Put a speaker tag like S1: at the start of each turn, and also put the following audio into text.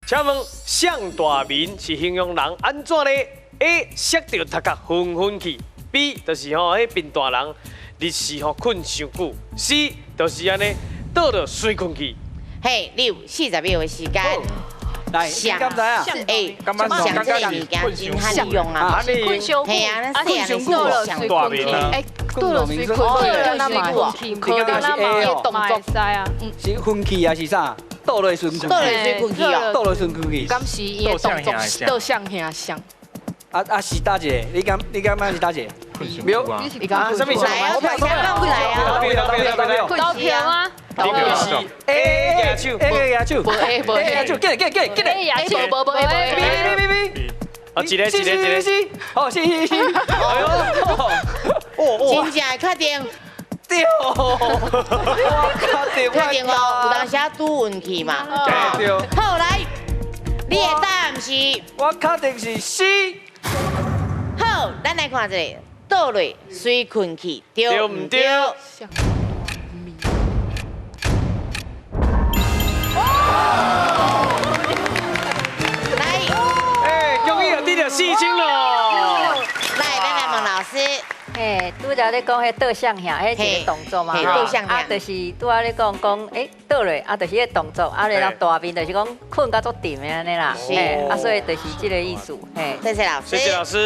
S1: 請問雙大面是形容人按怎呢？A 摔著頭殼昏昏去，B 就是吼彼貧惰人日時吼睏傷久，C 就是按呢倒落隨睏去。
S2: 嘿，你有40秒的時間。
S3: 來，你敢知啊？
S2: 欸，雙這個物件真罕用啊。
S1: 睏
S4: 傷
S2: 嘿啊，咱細漢的時
S4: 倒落隨睏，欸，倒落隨睏，倒落隨睏，
S3: 你感覺是 A 哦？
S4: 動作啊，
S3: 是昏去還是啥？倒落隨睏。
S2: 倒落隨睏去哦。
S3: 倒落隨睏去。
S4: 敢是伊的動作倒雙兄像？
S3: 啊啊是佗一个？你感覺是佗一個？沒有。
S2: 啊，
S1: 啥物？
S2: 來啊，來啊，
S4: 投票嗎？
S1: 投票是 A 舉手
S3: ，A 舉手，
S4: 無 A 無
S3: A 舉手，過來過來過來
S4: ，A 舉手，無無 A
S3: B B B B，
S1: 啊，一個一個一個
S3: C，好 C C C，哎喲，
S2: 真正會確定，
S3: 對，我確定，
S2: 確定哦，有當時拄運氣嘛，
S3: 對。
S2: 好來，你的答案是？
S3: 我確定是 C。
S2: 好，咱來看一下，倒落隨睏去，對毋對？來，
S1: 哎，恭喜又得著4000咯！
S2: 來，咱來問老師。
S5: 嘿，拄才咧講彼倒雙兄，彼一個動作嘛，
S2: 倒雙兄，
S5: 啊，就是拄仔咧講講，欸，倒落，啊，就是彼個動作，啊，咧人大面就是講睏甲足沉的按呢啦，嘿，啊，所以就是這個意思，嘿。
S2: 謝謝老師。
S1: 謝謝老師。